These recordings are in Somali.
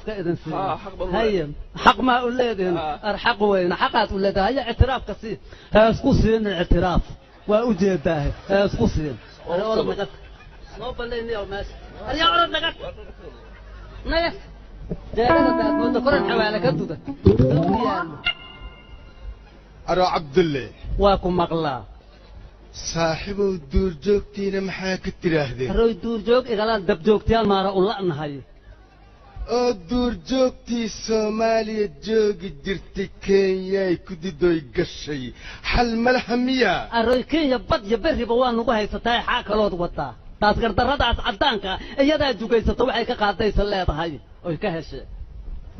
Ka idin siiyo. Haa, xaq baan u Haye, xaq maa u leedihin? Haa. Ar xaq weyne, xaqaad u leedahay. Haye, ictiraafka sii, ha isku siin ictiraaf, waa u jeedaahe, ha isku siin. Waa Are u orod sabab. Naga tag, noo ballayniyo meesha. Aryaa, orod, naga tag, naga jeegada daad mooda koran xawaale ka duda u yaallo. Aro Cabdulle. Waa ku maqlaa. Saaxiibow, duurjoogtiina maxaa ka tidhaahdeen? Arooy, duurjoog igalaan dabjoogtayaal maara u la'nahay. Oo duurjoogtii Soomaaliya joogi jirtay Kenyay ku didoy gashay, xal malaha miya? Arooy, Kenya bad iyo berriba waa nagu haysataa, xaa kalood wadaa taas gardarradaas caddaanka iyadaa jugaysato, waxay ka qaadaysa leedahay oy ka heshee.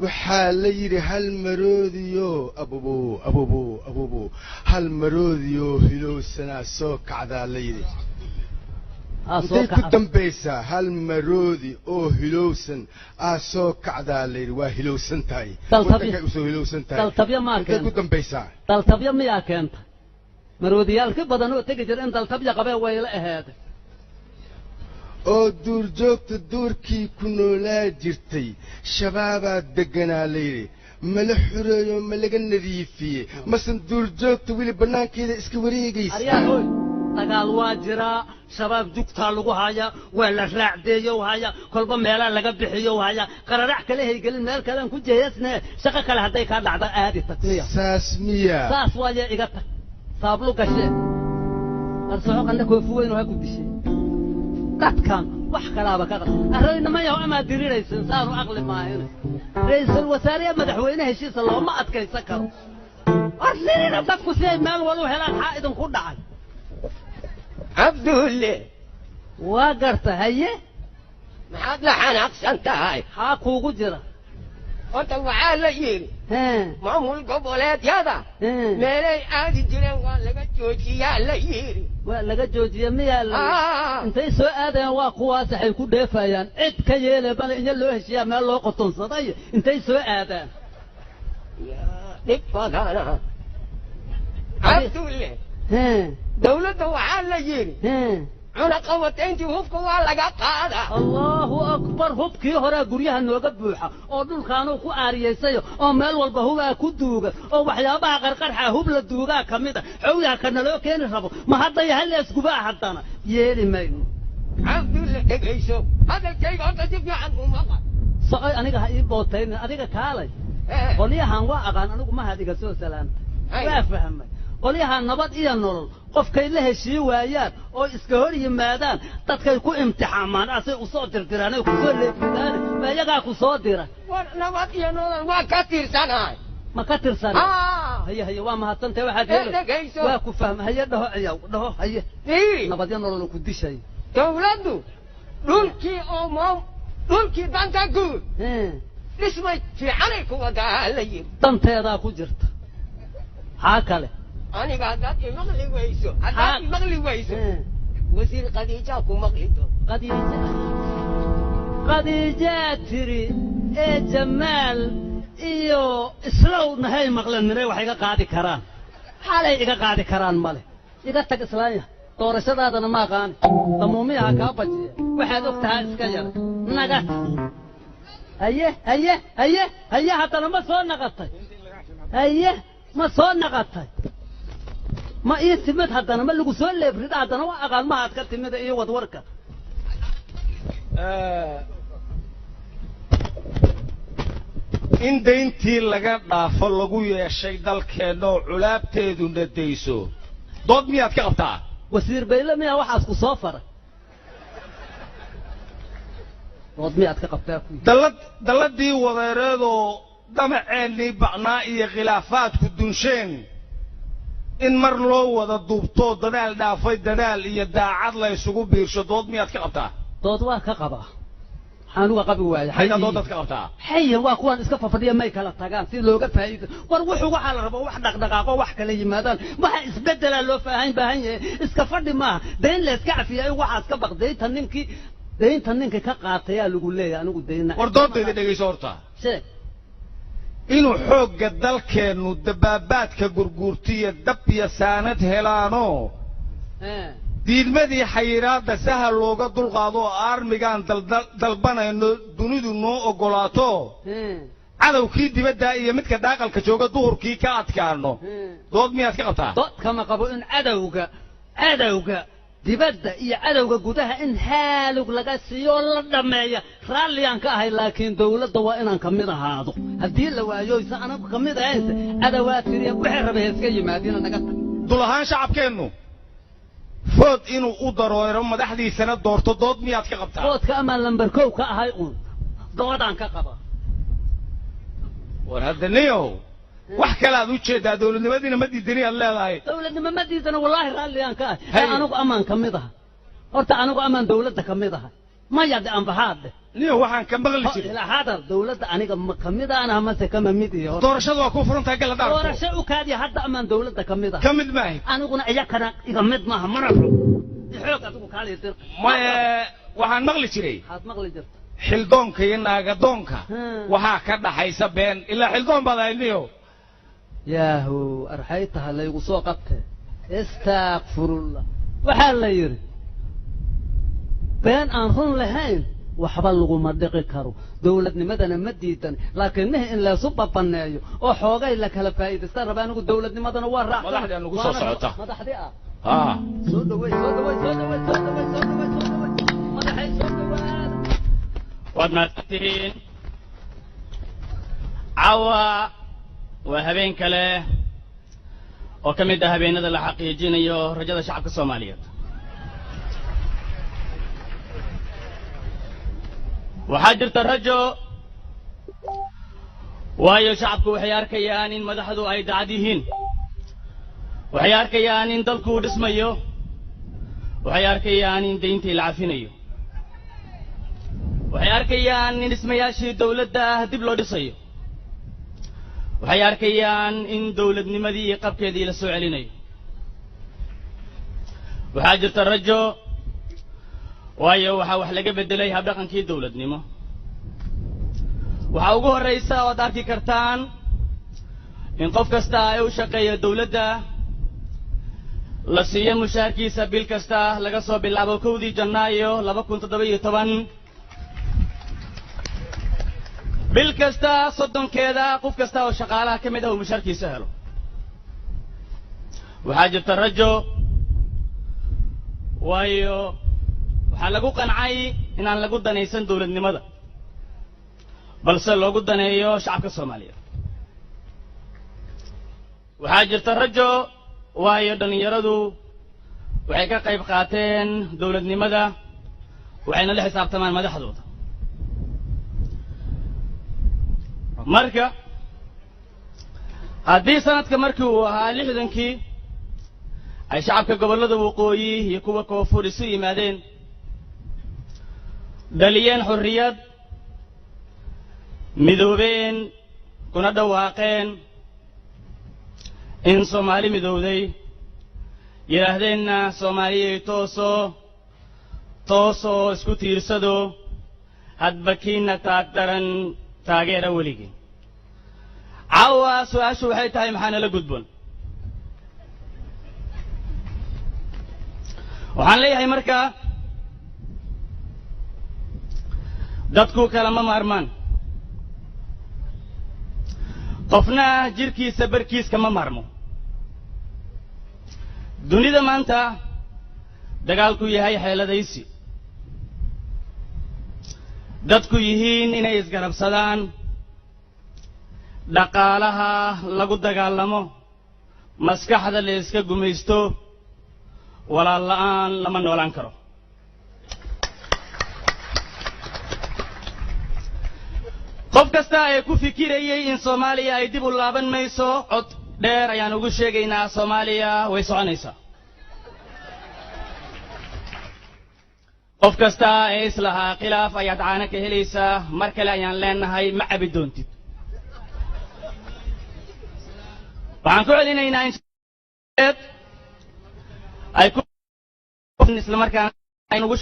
Waxaa la yidhi hal maroodiyo abubo abubo abubo, hal maroodiyo hilowsanaa soo kacdaa la yidhi. Aa soo Intay ku kaca. dambaysaa hal maroodi oo hilowsan aa soo kacdaa la yidhi, waa hilowsan tahay. Waddankay usoo hilowsan tahay. Daltabyo maa Intay ku keenta? dambaysaa. Daltabyo miyaa keenta? Maroodiyaal ka badan oo tegi jira in daltabya qabee wayla aheede. Oo duurjoogta duurkii ku noolaa jirtay shabaabaa degganaa la yidhi, mala xureeyo, ma laga nadiifiyey, masan duurjoogta weli bannaankeeda iska wareegaysa? Aryaa hoy, dagaal waa jiraa, shabaab jugtaa lagu haya, waa la raacdeeyo haya, kolba meelaa laga bixiyo haya, qararac kale haygelin, meel kalean ku jeeyasne, shaqo kale hadday kaa dhacdo aadi tagniya. Saas miya? Saas waaye, iga tag, saablu gashe arsoco qanna koofi weyn oo ha ku dishay dadkan wax kalaaba ka qas. Arroynamayaho amaad diriraysin, saanu aqli maahine, ra'iisul wasaare iyo madaxweyne heshiisa looma adkaysan karo. War dirira dadku si ay meel wal u helaan, xaa idinku dhacay? Cabdulle. Waa garta, haye. Maxaad la xanaaqsan tahay? Xaa kuugu jira? Horta waxaa la yidhi hee maamul goboleedyada hee meelay aadi jireen waa laga joojiyaa la yidhi. Waa laga joojiye miyaa la? Ah. Intay soo aadayaan waa kuwaas, waxay ku dheefayaan cid ka yeele bale inya loo heshiiyaa meel loo qotonsaday intay soo aadaan. Yaa, dhib badana Cabdulle. Hee Dawladda waxaa la yidhi hee cunaqabatayntii hubka waa laga qaadaa. Allahu akbar, hubkii horaa guryaha nooga buuxa oo dhulkaanuu ku aariyaysayo oo meel walba hubaa ku duuga oo waxyaabaha qarqarxa hub la duugaa ka mid a, xowyaha ka naloo keeni rabo ma hadda yaha leesgubaa, haddana yeeli mayno. Cabdulle, dhegayso hadalkayga horta si fiican uma qad. Socoy, aniga ha ii bootaynin, adiga kaalay. Qolyahan waa aqaan anigu, mahad iga soo salaamtay. Hay. Waa fahmay, qolyahan Nabad iyo Nolol qofkay la heshii waayaan oo iska hor yimaadaan dadkay ku imtixaamaan, asay usoo dirdiraan ay kusoo leefidaan, ma iyagaa ku soo dira? War Nabad iyo Nolol waa ka tirsanahay. Ma ka tirsana? Ah. Haye haye, waa mahadsantahay, waxaad Ee, yeeli. Dhegayso. Waa ku fahma, haye, dhaho ciyaw, dhaho, haye. Fiiri. Nabad iyo Nolol ku dishay. Dawladdu dhulkii oo moom dhulkii danta guud Hee. dhismay fiicanay ku wadaa la yidhi. Danteedaa ku jirta, maxaa kale? Aniga haddaad imaqli weyso, haddaad imaqli weyso, Hee. wasiir Khadiijaa ku maqli doon. Khadiija, Khadiijaa tiri ee Jamaal iyo Islow nahay maqlan minay wax iga qaadi karaan, xalay iga qaadi karaan male. Iga tag islaanya, doorashadaadana ma aqaani, damuumiyaha kaa bajiya, waxaad og tahaa iska yara naga tag. Haye haye haye haye, haddana ma soo naqatay? Haye, ma soo naqatay? Ma ii timid haddana? Ma lagu soo leebrida haddana? Waa aqaan mahaad ka timida iyo wadwarka. In dayntii laga dhaafo lagu yeeshay dalkeennoo culaabteeduna dayso, dood miyaad ka qabtaa? Wasiir Bayle miyaa waxaas ku soo faray? Dood miyaad ka qabtaa ku yidhi. Dallad dalladii wadeereedoo damaceennii ba'naa iyo khilaafaadku dunsheen, in mar loo wada duubtoo dadaal dhaafay dadaal iyo daacad la isugu biirsho, dood miyaad ka qabtaa? Dood waa ka qabaa, maxaan uga qabi waaya? Maxayna doodaad ka qabtaa? Xayan waa kuwaan iska fafadhiya, may kala tagaan si looga faa'iido. War wuxuu waxaa la rabaa wax dhaqdhaqaaqo, wax kala yimaadaan, waxa isbedelaa loo faahan baahan yahay, iska fadhi maaha. Dayn la iska cafiya waxaas ka baq, daynta ninkii daynta ninka ka qaatayaa lagu leeyahay anigu dayna. War doodayda dhegayso horta. Sheeg. Inuu xoogga dalkeennu dabaabaadka gurguurtiya dab iyo saanad helaanoo Diidmadii xayiraadda sahal looga dulqaado oo aarmigaan dalbanayno dunidu noo oggolaato, cadowkii dibadda iyo midka daaqalka jooga duhurkii ka adkaano, dood miyaad ka qabtaa? Dood kama qabo in cadowga dibadda iyo cadowga gudaha in haalug laga siiyo oo la dhammeeya raalliyaan ka ahay, laakiin dowladda waa inaan ka mid ahaado. Haddii la waayo isa anagu ka mid ahaynse, cadowaa tiriya wixii rabay iska yimaadiina naga tag. Dul ahaan shacabkeennu food inuu u daroero madaxdiisana doorto, dood miyaad ka qabtaa? Foodka amaan lambar kow ka ahay uun, doodaan ka qabaa. War hadda niyow, wax kale aad u jeedaa, dowladnimadiina ma diidani aad leedahay. Dowladnimo ma diidana, wallaahi raalliyaan ka ahay. Haye. Anigu amaan ka mid aha horta, anigu amaan dowladda ka mid ahay, maya de anbaxaad dheh. Niyow, waxaan ka maqli jiray Ilaa hadal dowladda aniga ma ka mid aan mase kama mid iyo horta? Doorashada waa kuu furan tahay, galla daarto. Doorasho u kaadiya, hadda amaan dowladda ka mid ah. Ka mid maahi. Aniguna iyakana iga mid maaha, mana rabo xoog adigu kaaliya dir. Maye, waxaan maqli jiray Waxaad maqli jirta? xildoonka iyo naagadoonka waxaa ka dhaxaysa been, ilaa xildoon baad ahayd niyow. Yaahu, arxay taha laygu soo qabte, istaakfirullah. Waxaa la yidhi been aan run lahayn waxba laguma dhiqi karo. Dowladnimadana ma diidan, laakiin nihi in laysu babaneeyo oo xoogay la kala faa'iidaystaan raba. Anigu dowladnimadana waa raacsan. Madaxdaa nugu soo socota. Madaxdii ah. Haa. Soo dhawey, soo dhawey, soo dhawey, soo dhawey, soo dhawey, soo dhawey, madaxay soo dhawaada. Waad mahadsantihiin. Caawa waa habeen kale oo ka mid ah habeenada la xaqiijinayo rajada shacabka Soomaaliyeed. Waxaa jirta rajo, waayo shacabku waxay arkayaan in madaxdu ay dacad yihiin, waxay arkayaan in dalku uu dhismayo, waxay arkayaan in deyntii la cafinayo, waxay arkayaan in dhismayaashii dowladda dib loo dhisayo, waxay arkayaan in dowladnimadii iyo qabkeedii la soo celinayo. Waxaa jirta rajo, waayo waxaa wax laga beddelay habdhaqankii dowladnimo. Waxaa ugu horraysa oo ad arki kartaan in qof kasta ee u shaqeeya dowladda la siiyo mushaharkiisa bil kasta laga soo bilaabo 1-dii Janaayo 2017, bil kasta 30-keeda qof kasta oo shaqaalaha ka mid ah uu mushaharkiisa helo. Waxaa jirta rajo, waayo waxaa lagu qancay inaan lagu danaysan dowladnimada, balse loogu daneeyo shacabka Soomaaliyeed. Waxaa jirta rajo, waayo dhallinyaradu waxay ka qayb qaateen dowladnimada, waxayna la xisaabtamaan madaxdooda. Marka haddii sanadka markii uu ahaa 60-kii ay shacabka gobollada waqooyi iyo kuwa koonfur isu yimaadeen, dhaliyeen xorriyad, midoobeen, kuna dhawaaqeen in Soomaali midowday, yidhaahdeenna Soomaaliyay toosoo toosoo isku tiirsado, hadba kiina taag daran taageera weligii. Caawa su-aashu waxay tahay, maxaa nala gudboon? Waxaan leeyahay marka dadku kalama maarmaan, qofna jirkiisa barkiis kama maarmo. Dunida maanta dagaalku yahay xeeladaysi, dadku yihiin inay isgarabsadaan, dhaqaalaha lagu dagaalamo, maskaxda la iska gumaysto, walaal la'aan lama noolaan karo. Qof kasta ee ku fikirayay in Soomaaliya ay dib u laaban mayso, cod dheer ayaan ugu sheegaynaa: Soomaaliya way soconaysaa. Qof kasta ee islahaa khilaaf ayaad caano ka helaysaa, mar kale ayaan leenahay ma cabi doontid. Waxaan ku celinaynaa in ay ku isla markaana aynugu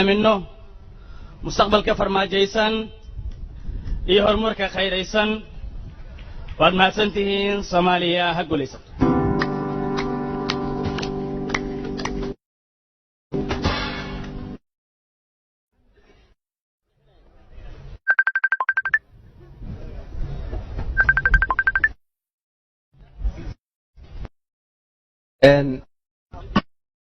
amino mustaqbalka farmaajaysan iyo horumarka khayraysan. Waad mahadsan tihiin. Soomaaliya ha guulaysato. Een,